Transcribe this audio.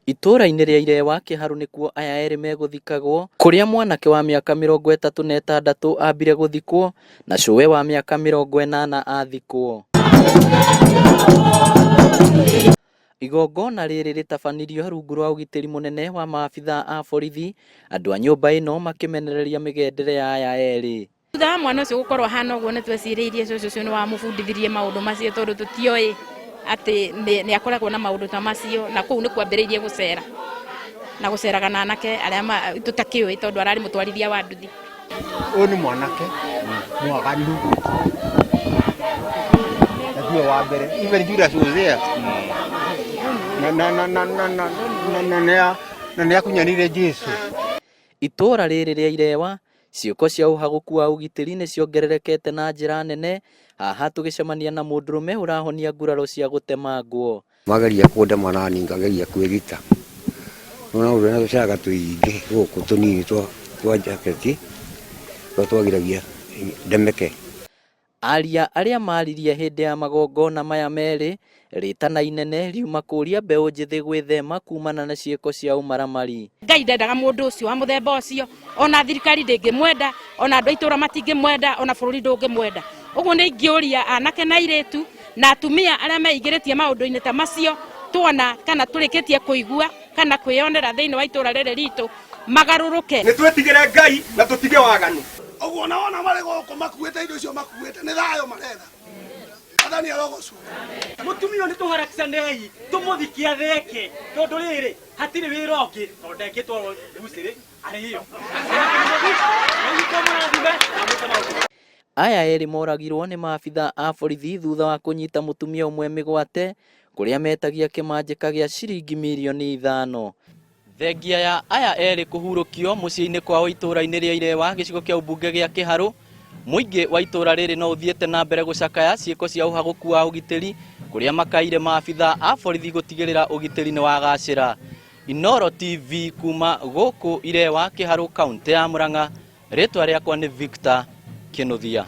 Itũũra-inĩ rĩa Irewa Kĩharũ nĩkuo aya erĩ megũthikagwo, kũrĩa mwanake wa mĩaka 36 ambire gũthikwo na cũwe wa mĩaka 80 athikwo. Igongona rĩrĩ rĩtabanirio rungu rwa ũgitĩri mũnene wa maabithaa a borithi, andũ a nyũmba ĩno makĩmenereria mĩgendere ya aya erĩ. Thutha wa mwana ũcio gũkorwo ahana ũguo nĩ twecirĩirie cũcũ ũcio nĩ wamũbundithirie maũndũ macio tondũ tũtioĩ atĩ nĩ akoragwo na maũndũ ta macio na kũu nĩ kwambĩrĩirie gũcera na gũceraga na anake arĩa tũtakĩũĩ tondũ ararĩ mũtwarithia wa nduthi. Ũyũ nĩ mwanake mwaganu na tiwe wa mbere, even Judas was there na na na na na na na na na nĩ akunyanire Jesu. Itũũra rĩrĩ rĩa Irewa Ciĩko cia ũhagũku wa ũgitĩri nĩ ciongererekete na njĩra nene, haha tũgĩcemania na mũndũrũme ũrahonia nguraro cia gũtemangwo. Mageria kũndema nani ngageria kwĩgita. No ũrĩa na tũcanga tũingĩ gũkũ tũnini twa njaketi tũrĩa twagiragia ndemeke. Aaria arĩa maaririe hĩndĩ ya magongona maya merĩ, rĩtana inene riuma kũria mbeũ njĩthĩ gwĩthema kumana na ciĩko cia ũmaramari. Ngai ndendaga mũndũ ũcio wa mũthemba ũcio, ona thirikari ndĩngĩmwenda, ona andũ a itũra matingĩmwenda, ona bũrũri ndũngĩmwenda. Ũguo nĩ ingĩũria anake na airĩtu na atumia arĩa meingĩrĩtie maũndũ-inĩ ta macio tuona kana tũrĩkĩtie kũigua kana kwĩyonera thĩinĩ wa itũra rĩrĩ ritũ magarũrũke. Nĩ twĩtigĩre Ngai na tũtige waganu. Ũguo ona wona marĩ gũkũ makuĩte indo icio makuĩte nĩ thayũ maretha. Athani arogocwo. Mũtumia ũyũ nĩ tũharakicanei tũmũthikie atheke tondũ rĩrĩ hatirĩ wĩra ũngĩ tondũ ndengĩtwarwo mbucĩrĩ arĩo. Mũrathime na mwĩke maũndũ. Aya erĩ moragirwo nĩ maabithaa a borithi thutha wa kũnyita mũtumia ũmwe mĩgwate kũrĩa metagia kĩmanjĩka gĩa ciringi mirioni 5. Thengia ya aya erĩ kũhurũkio mũciĩ-inĩ kwao itũũra-inĩ rĩa Irewa gĩcigo kĩa ũmbunge gĩa Kĩharũ, mũingĩ wa itũũra rĩrĩ no ũthiĩte na mbere gũcakaya ciĩko cia ũhagũku wa ũgitĩri kũrĩa makaire maabithaa a borithi gũtigĩrĩra ũgitĩri nĩ wagacĩra. Inooro TV kuma gũkũ Irewa Kĩharũ kauntĩ ya Murang'a, rĩtwa rĩakwa nĩ Victor Kĩnuthia.